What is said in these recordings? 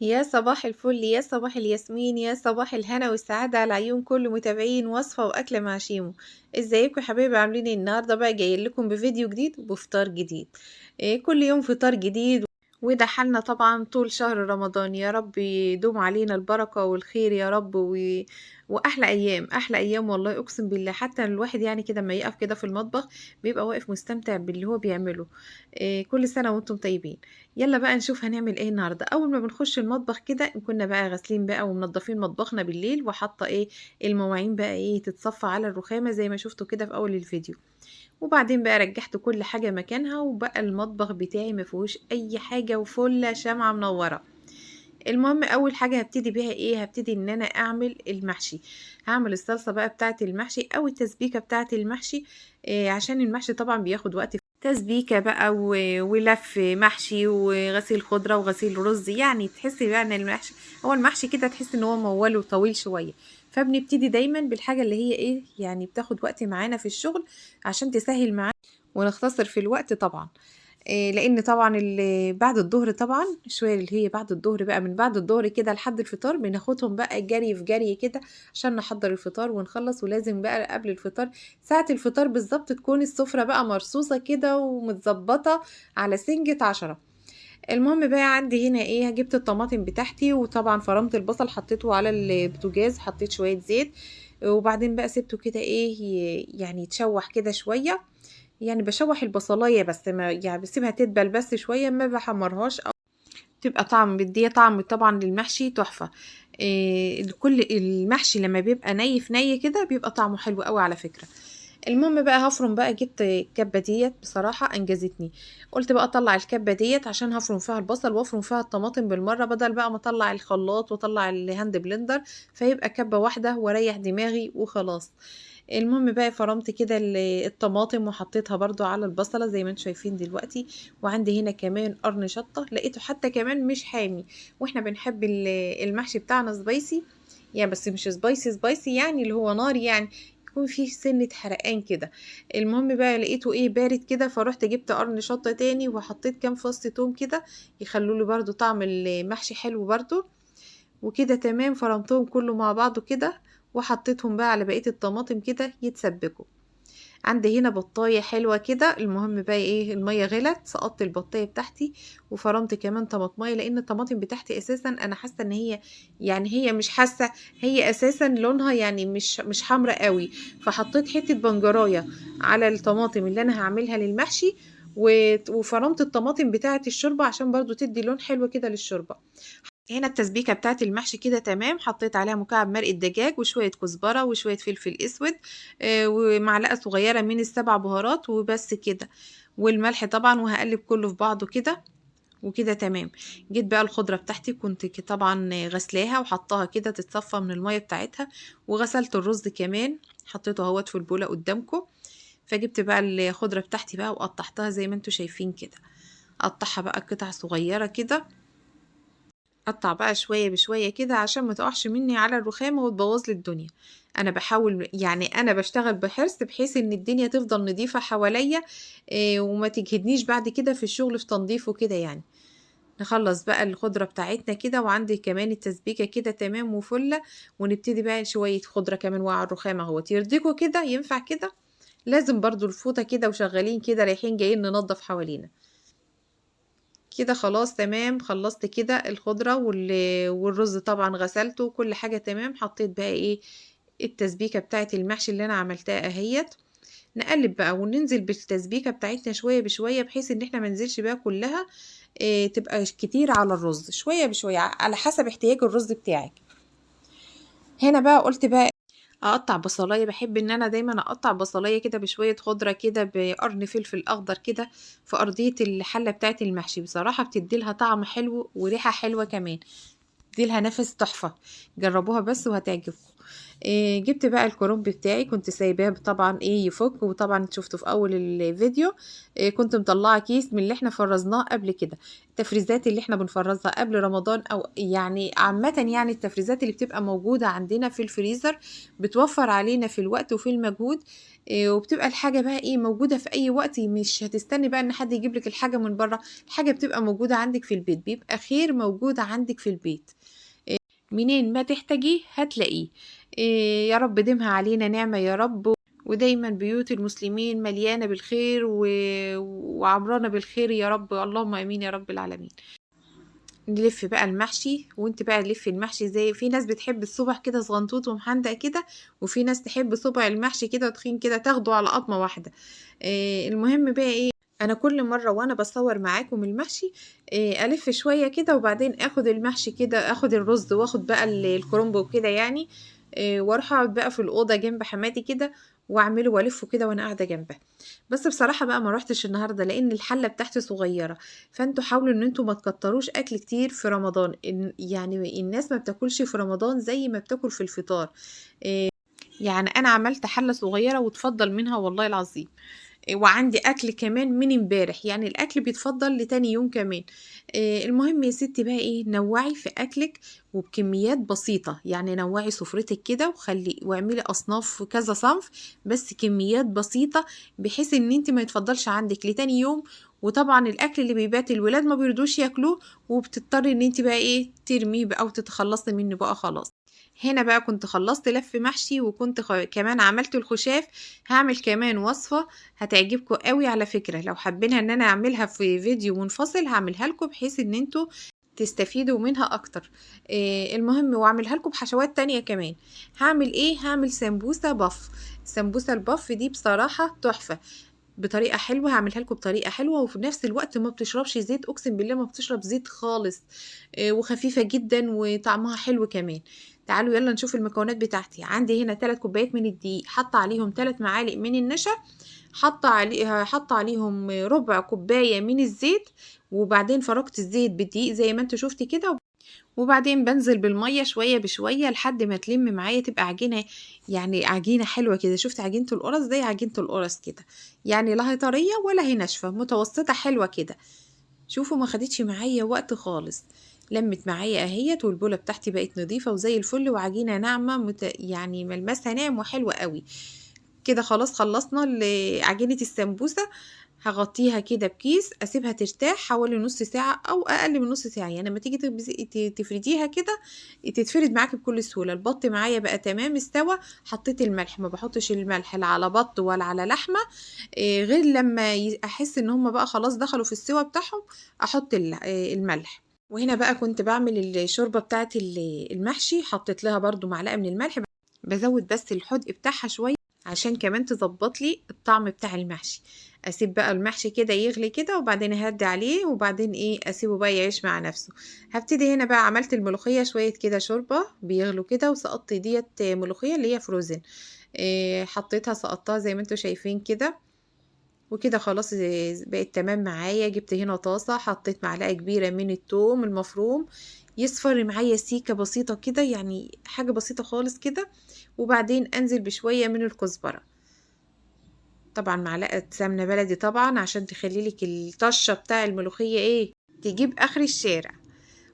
يا صباح الفل، يا صباح الياسمين، يا صباح الهنا والسعادة على عيون كل متابعين وصفة وأكلة مع شيمو. ازيكم يا حبايبي؟ عاملين ايه؟ النهارده بقى جايين لكم بفيديو جديد وبفطار جديد. إيه كل يوم فطار جديد، وده حالنا طبعا طول شهر رمضان. يا رب يدوم علينا البركة والخير يا رب، وأحلى أيام، أحلى أيام والله أقسم بالله. حتى الواحد يعني كده لما يقف كده في المطبخ بيبقى واقف مستمتع باللي هو بيعمله. إيه كل سنة وانتم طيبين. يلا بقى نشوف هنعمل ايه النهارده. اول ما بنخش المطبخ كده كنا بقى غاسلين بقى ومنضفين مطبخنا بالليل، وحاطه ايه المواعين بقى ايه تتصفى على الرخامه زي ما شفتوا كده في اول الفيديو. وبعدين بقى رجعت كل حاجة مكانها، وبقى المطبخ بتاعي ما فيهوش اي حاجة وفله شمعة منورة. المهم اول حاجة هبتدي بيها ايه؟ هبتدي ان انا اعمل المحشي. هعمل الصلصه بقى بتاعه المحشي او التسبيكه بتاعه المحشي، إيه عشان المحشي طبعا بياخد وقت تسبيكه بقى ولف محشي وغسيل خضرة وغسيل رز. يعني تحسي بقى ان المحشي هو المحشي كده، تحسي ان هو موال وطويل شوية. فبنبتدي دايما بالحاجة اللي هي ايه يعني بتاخد وقت معانا في الشغل عشان تسهل معانا ونختصر في الوقت طبعا. إيه لان طبعا اللي بعد الظهر طبعا شوية اللي هي بعد الظهر بقى، من بعد الظهر كده لحد الفطار بناخدهم بقى جري في جري كده عشان نحضر الفطار ونخلص. ولازم بقى قبل الفطار ساعة الفطار بالظبط تكون السفرة بقى مرصوصه كده ومتظبطه على سنجة 10. المهم بقى عندي هنا ايه، جبت الطماطم بتاعتي وطبعا فرمت البصل حطيته على البوتاجاز، حطيت شوية زيت، وبعدين بقى سبته كده ايه يعني يتشوح كده شوية. يعني بشوح البصلايه بس، ما يعني بسيبها تدبل بس شوية، ما بحمرهاش، او تبقى طعم بديه طعم طبعا للمحشي تحفة. إيه كل المحشي لما بيبقى ني في ني كده بيبقى طعمه حلو قوي على فكرة. المهم بقى هفرم بقى، جبت الكبه ديت بصراحة انجزتني، قلت بقى اطلع الكبه ديت عشان هفرم فيها البصل وافرم فيها الطماطم بالمرة، بدل بقى ما اطلع الخلاط واطلع ال hand blender، فيبقى كبه واحدة واريح دماغي وخلاص. المهم بقى فرمت كده الطماطم وحطيتها برضو على البصله زي ما انتم شايفين دلوقتي. وعندي هنا كمان قرن شطه، لقيته حتى كمان مش حامي، واحنا بنحب المحشي بتاعنا spicy يعني، بس مش spicy spicy يعني اللي هو نار، يعني يكون فيه سنة حرقان كده. المهم بقى لقيته ايه بارد كده، فروحت جبت قرن شطة تاني وحطيت كام فص توم كده يخلوا لي برضو طعم المحشي حلو برضو وكده تمام. فرمتهم كله مع بعضه كده وحطيتهم بقى على بقية الطماطم كده يتسبكوا. عندي هنا بطاية حلوة كده. المهم بقى ايه المية غلت، سقطت البطاية بتاعتي وفرمت كمان طماطمية، لان الطماطم بتاعتي اساسا انا حاسة ان هي يعني هي مش حاسة، هي اساسا لونها يعني مش حمرا قوي، فحطيت حتة بنجراية على الطماطم اللي انا هعملها للمحشي، وفرمت الطماطم بتاعت الشوربة عشان برضو تدي لون حلو كده للشوربة. هنا التسبيكة بتاعت المحشي كده تمام، حطيت عليها مكعب مرق الدجاج وشوية كزبرة وشوية فلفل اسود، ومعلقة صغيرة من السبع بهارات وبس كده، والملح طبعا، وهقلب كله في بعضه كده وكده تمام. جيت بقى الخضرة بتاعتي كنت طبعا غسلاها وحطاها كده تتصفى من المية بتاعتها، وغسلت الرز كمان حطيته اهوت في البولة قدامكم. فجبت بقى الخضرة بتاعتي بقى وقطعتها زي ما انتوا شايفين كده، قطعها بقى قطع صغيرة كده، قطع بقى شوية بشوية كده عشان ما تقعش مني على الرخامة وتبوظ لي الدنيا. انا بحاول يعني انا بشتغل بحرص بحيث ان الدنيا تفضل نظيفة حواليا، وما تجهدنيش بعد كده في الشغل في تنظيفه كده يعني. نخلص بقى الخضرة بتاعتنا كده، وعندي كمان التسبيكة كده تمام وفلة، ونبتدي بقى شوية خضرة كمان وقع الرخامة اهوت. يرضيكوا كده؟ ينفع كده؟ لازم برضو الفوطة كده، وشغالين كده رايحين جايين ننظف حوالينا كده. خلاص تمام، خلصت كده الخضرة والرز طبعا غسلته وكل حاجة تمام. حطيت بقى ايه التسبيكة بتاعت المحشي اللي انا عملتها اهيت. نقلب بقى وننزل بالتسبيكة بتاعتنا شوية بشوية بحيث ان احنا ما ننزلش بقى كلها، إيه تبقى كتير على الرز، شوية بشوية على حسب احتياج الرز بتاعك. هنا بقى قلت بقى اقطع بصلايه، بحب ان انا دايما اقطع بصلايه كده بشوية خضرة كده بقرن فلفل اخضر كده في ارضية الحلة بتاعه المحشي، بصراحة بتدي لها طعم حلو وريحه حلوة كمان، بتدي لها نفس تحفة. جربوها بس وهتعجبكم. جبت بقى الكرنب بتاعي، كنت سايباه طبعا ايه يفك، وطبعا شفته في اول الفيديو. كنت مطلعه كيس من اللي احنا فرزناه قبل كده، التفريزات اللي احنا بنفرزها قبل رمضان، او يعني عامة يعني التفريزات اللي بتبقى موجودة عندنا في الفريزر، بتوفر علينا في الوقت وفي المجهود. وبتبقى الحاجة بقى ايه موجودة في اي وقت، مش هتستني بقى ان حد يجيب لك الحاجة من بره، الحاجة بتبقى موجودة عندك في البيت، بيبقى خير موجود عندك في البيت، منين ما تحتاجيه هتلاقيه. يا رب ديمها علينا نعمة يا رب، ودايما بيوت المسلمين مليانة بالخير وعمرانة بالخير يا رب، اللهم امين يا رب العالمين. نلف بقى المحشي، وانت بقى لفي المحشي زي في ناس بتحب الصبح كده صغنطوط ومحندق كده، وفي ناس تحب صبع المحشي كده تخين كده تاخده على قطمة واحدة. المهم بقى ايه، انا كل مرة وانا بصور معاكم المحشي الف شوية كده، وبعدين اخد المحشي كده، اخد الرز واخد بقى الكرنب وكده يعني، واروح اقعد بقى في الاوضة جنب حماتي كده واعمله والفه كده وانا قاعدة جنبها. بس بصراحة بقى ما روحتش النهارده لان الحلة بتاعتي صغيرة، فانتوا حاولوا ان انتوا ما تكتروش اكل كتير في رمضان، يعني الناس ما بتاكلش في رمضان زي ما بتاكل في الفطار. يعني انا عملت حله صغيرة وتفضل منها والله العظيم، وعندي اكل كمان من امبارح، يعني الاكل بيتفضل لتاني يوم كمان. المهم يا ستي بقى ايه، نوعي في اكلك وبكميات بسيطة، يعني نوعي سفرتك كده وخلي واعملي اصناف كذا صنف بس كميات بسيطة، بحيث ان انت ما يتفضلش عندك لتاني يوم. وطبعا الاكل اللي بيبات الولاد ما بيرضوش ياكلوه، وبتضطري ان انت بقى ايه ترميه بقى او تتخلصي منه بقى خلاص. هنا بقى كنت خلصت لف محشي، وكنت كمان عملت الخشاف. هعمل كمان وصفة هتعجبكم قوي على فكرة، لو حابينها ان انا اعملها في فيديو منفصل هعملها لكم بحيث ان انتوا تستفيدوا منها اكتر. المهم واعملها لكم بحشوات تانية كمان. هعمل ايه؟ هعمل سمبوسة بف. سمبوسة البف دي بصراحة تحفة، بطريقة حلوة، هعملها لكم بطريقة حلوة، وفي نفس الوقت ما بتشربش زيت، اقسم بالله ما بتشرب زيت خالص، وخفيفة جدا وطعمها حلو كمان. تعالوا يلا نشوف المكونات بتاعتي. عندي هنا 3 كوبايات من الدقيق، حاطه عليهم 3 معالق من النشا، حاطه عليهم ربع كوباية من الزيت، وبعدين فركت الزيت بالدقيق زي ما انتوا شفتي كده، وبعدين بنزل بالمية شوية بشوية لحد ما تلم معايا، تبقى عجينه، يعني عجينه حلوة كده. شفت عجينه القرص؟ زي عجينه القرص كده، يعني لا هي طرية ولا هي ناشفة، متوسطه حلوة كده. شوفوا ما خدتش معايا وقت خالص، لمت معايا اهيت، والبوله بتاعتي بقت نظيفة وزي الفل، وعجينه ناعمة يعني ملمسها ناعم وحلوه قوي كده. خلاص خلصنا عجينه السمبوسه. هغطيها كده بكيس، اسيبها ترتاح حوالي نص ساعة او اقل من نص ساعة، يعني لما تيجي تفرديها كده تتفرد معاكي بكل سهولة. البط معايا بقى تمام استوى. حطيت الملح، ما بحطش الملح لا على بط ولا على لحمه، غير لما احس ان هم بقى خلاص دخلوا في السوا بتاعهم احط الملح. وهنا بقى كنت بعمل الشوربة بتاعت المحشي، حطيت لها برضو معلقه من الملح، بزود بس الحدق بتاعها شوية عشان كمان تظبط لي الطعم بتاع المحشي. اسيب بقى المحشي كده يغلي كده، وبعدين اهدي عليه، وبعدين ايه اسيبه بقى يعيش مع نفسه. هبتدي هنا بقى عملت الملوخية شوية كده شوربة بيغلوا كده، وسقطت ديت ملوخية اللي هي فروزن، حطيتها سقطتها زي ما انتوا شايفين كده وكده. خلاص بقت تمام معايا. جبت هنا طاسه، حطيت معلقه كبيرة من الثوم المفروم، يصفر معايا سيكه بسيطة كده، يعني حاجة بسيطة خالص كده، وبعدين انزل بشوية من الكزبره، طبعا معلقه سمنه بلدي طبعا عشان تخلي لك الطشه بتاع الملوخية ايه تجيب اخر الشارع.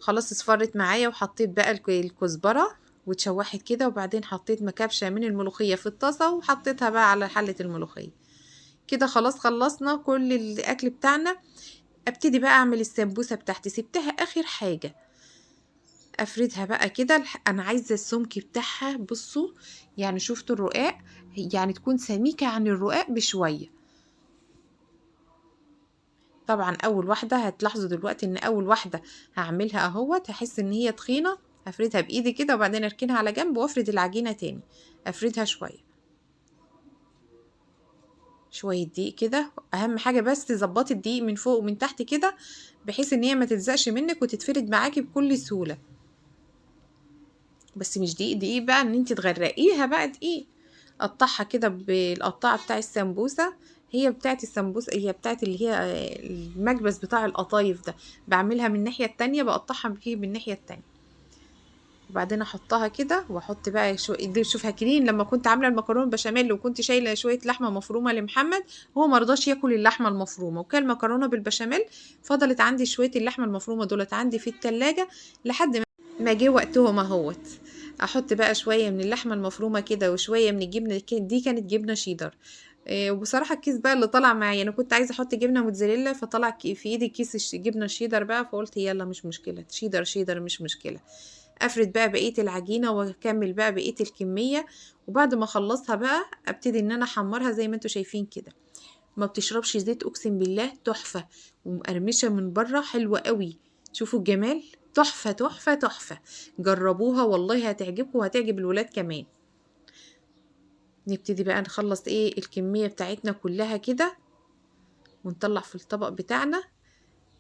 خلاص اصفرت معايا، وحطيت بقى الكزبره واتشوحت كده، وبعدين حطيت مكبشه من الملوخية في الطاسه وحطيتها بقى على حله الملوخية كده. خلاص خلصنا كل الاكل بتاعنا. ابتدي بقى اعمل السمبوسه بتاعتي، سبتها اخر حاجة افردها بقى كده. انا عايزه السمك بتاعها، بصوا يعني شفتوا الرقاق، يعني تكون سميكة عن الرقاق بشوية. طبعا اول واحدة هتلاحظوا دلوقتي ان اول واحدة هعملها اهوت، هحس ان هي تخينة، هفردها بايدي كده وبعدين اركنها على جنب، وافرد العجينة تاني، افردها شوية شوية دقيق كده. اهم حاجة بس تظبطي الدقيق من فوق ومن تحت كده، بحيث ان هي ما تلزقش منك وتتفرد معاكي بكل سهولة. بس مش دقيق دقيق بقى ان انت تغرقيها بقى دقيق. قطعها كده بالقطاعه بتاع السمبوسه، هي بتاعه السمبوسه، هي بتاعه اللي هي المكبس بتاع القطايف ده، بعملها من الناحية التانية، بقطعها من الناحية التانية. وبعدين احطها كده، واحط بقى شوف فاكرين لما كنت عامله المكرونه بشاميل وكنت شايله شوية لحمه مفرومه لمحمد، هو ما رضاش ياكل اللحمة المفرومه وكان مكرونه بالبشاميل، فضلت عندي شوية اللحمة المفرومه دولت عندي في التلاجة لحد ما جه وقتهم اهوت. احط بقى شوية من اللحمة المفرومه كده وشوية من الجبنة، دي كانت جبنه شيدر. وبصراحة الكيس بقى اللي طلع معايا، انا كنت عايزه احط جبنه موتزاريلا، فطلع في ايدي كيس جبنه شيدر بقى، فقلت يلا مش مشكلة، شيدر شيدر مش مشكلة. افرد بقى بقية العجينة واكمل بقى بقية الكمية، وبعد ما اخلصها بقى ابتدي ان انا احمرها زي ما انتم شايفين كده. ما بتشربش زيت اقسم بالله، تحفة ومقرمشه من بره، حلوة قوي. شوفوا الجمال، تحفة تحفة تحفة. جربوها والله هتعجبكم وهتعجب الولاد كمان. نبتدي بقى نخلص ايه الكمية بتاعتنا كلها كده، ونطلع في الطبق بتاعنا.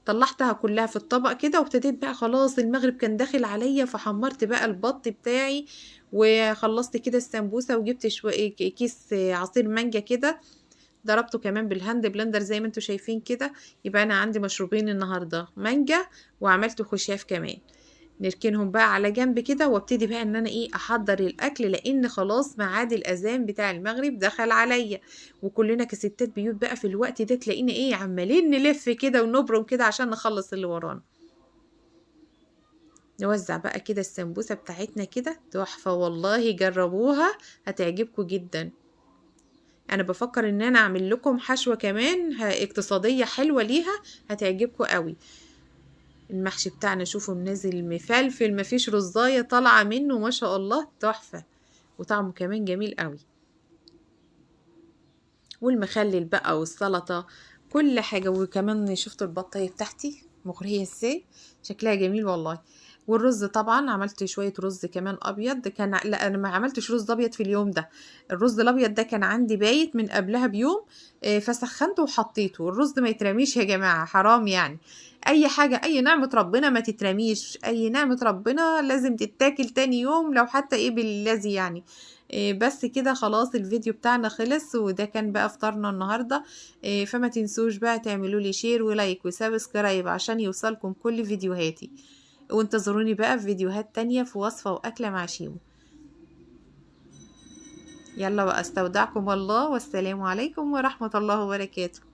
طلعتها كلها في الطبق كده، وابتديت بقى خلاص المغرب كان داخل عليا، فحمرت بقى البط بتاعي وخلصت كده السمبوسه، وجبت شوية كيس عصير مانجا كده، ضربته كمان بال hand blender زي ما انتم شايفين كده. يبقى انا عندي مشروبين النهارده، مانجا وعملت خشاف كمان. نركنهم بقى على جنب كده، وابتدي بقى ان انا ايه احضر الاكل، لان خلاص ميعاد الاذان بتاع المغرب دخل عليا، وكلنا كستات بيوت بقى في الوقت ده تلاقينا ايه عمالين نلف كده ونبرم كده عشان نخلص اللي ورانا. نوزع بقى كده السمبوسه بتاعتنا كده، تحفة والله، جربوها هتعجبكم جدا. انا بفكر ان انا اعمل لكم حشوه كمان اقتصادية حلوة ليها، هتعجبكم قوي. المحشي بتاعنا شوفوا منزل مفلفل، مفيش رزايه طالعه منه، ما شاء الله تحفة، وطعمه كمان جميل قوي. والمخلل بقى والسلطة كل حاجة. وكمان شفتوا البطايه بتاعتي مغرية ازاي، شكلها جميل والله. والرز طبعا عملت شوية رز كمان ابيض، كان لا انا ما عملتش رز ابيض في اليوم ده، الرز الابيض ده كان عندي بايت من قبلها بيوم، فسخنته وحطيته. الرز ما يترميش يا جماعة، حرام يعني، اي حاجة اي نعمه ربنا ما تترميش، اي نعمه ربنا لازم تتاكل تاني يوم لو حتى ايه بالذي يعني. بس كده خلاص الفيديو بتاعنا خلص، وده كان بقى فطارنا النهارده. فما تنسوش بقى تعملوا لي share و like و subscribe عشان يوصلكم كل فيديوهاتي، وانتظروني بقى في فيديوهات تانية في وصفة وأكلة مع شيمو. يلا بقى استودعكم الله، والسلام عليكم ورحمة الله وبركاته.